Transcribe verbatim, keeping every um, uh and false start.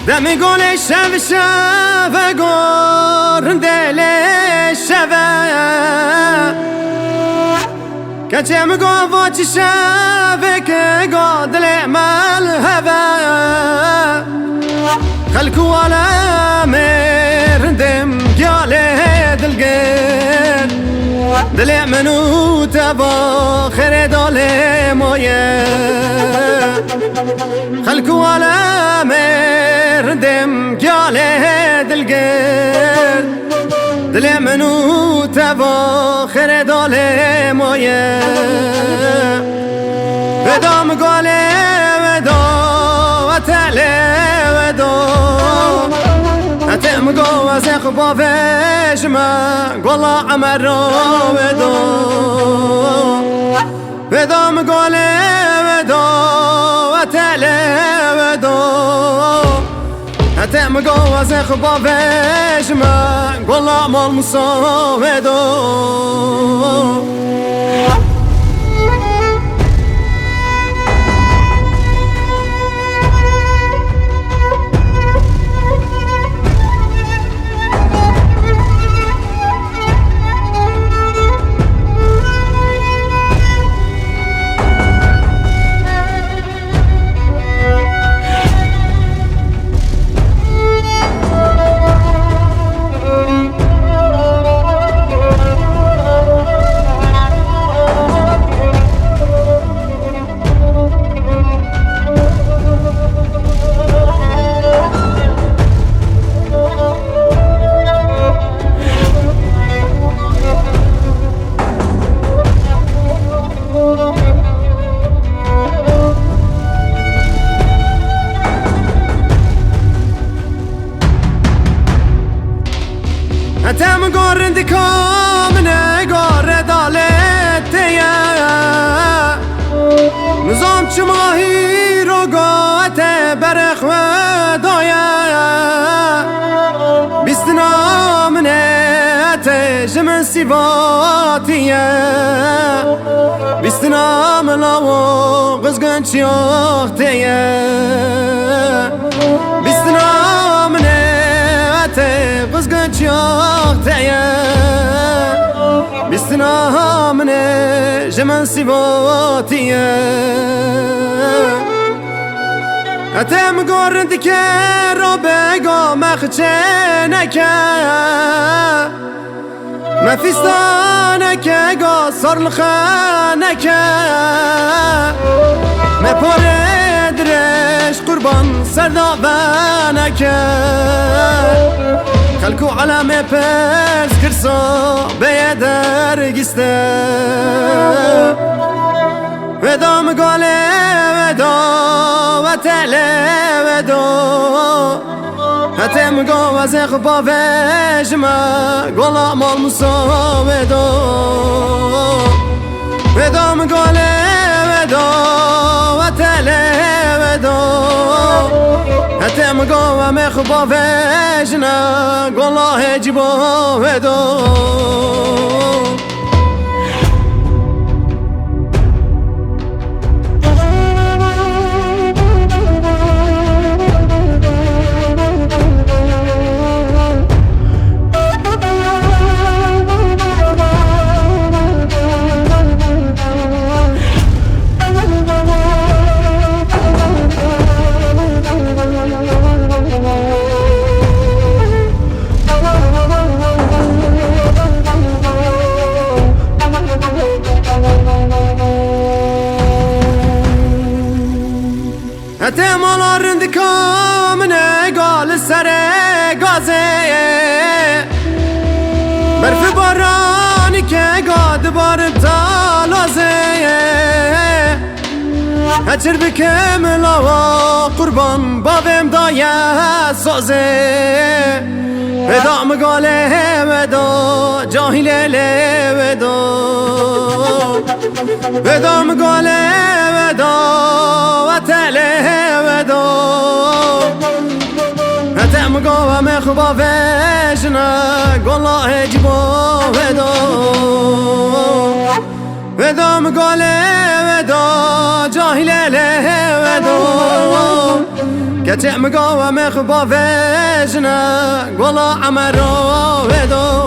Demê golê şev şeve, go rindê lê şeve. Keçê min go va çi şevê ke go dilê me li hev e. Xelk û alemê rindê min giya lê dilgir. Dilê min û te va xêrê da lê maye. Xelk û alemê rindê min giya lê dilgir. Dilê min û te va xêrê da lê maye. Veda min golê weda, we te lê weda. Hetê min go ez ê xwe bavêjime, gola Emera weda. Veda min golê weda, we te lê weda. Hetê min go ez ê xwe bavêjime, gola Mal Musa weda. Hetê min go rindika min e, go rê da lê te ye. Nizam çima hîro go hetê berê xwe daye. Bîstina min e hetê ji min sîvatî ye. Bîstina min lawo qizgin çiyax te ye. Bîstina min e hetê qizgin çiyax te ye. Bîstina min e ji min sîvatî ye. Hetê min go rindike rabe go me xiçe neke. Me fîstaneke go sor li xeneke. Me porê dirêj qurban ser daveneke. Xelk û alemê pirs kirsa beye dergîste. Veda min golê weda, we te lê weda. Hetê min go ez ê xwe bavêjime, gola Mal Musa weda. Weda min golê weda, we te lê weda. Hetê min go em ê xwe bavêjine, gola Hêcî ba weda. Te mala rindika min e ga li serê gazê. Berfi baranî ke ga dibarim talazê. Heçir bikim lawa qurban bavêm daye sazê. Veda mi galê veda, cahilê lê veda. Veda mi galê veda, wetelê veda. Hete mi gava me xwe bavêjine, gola hecî bo veda. Veda mi galê veda, cahilê lê veda. Keçê mi gava me xwe bavêjine, gola emera veda.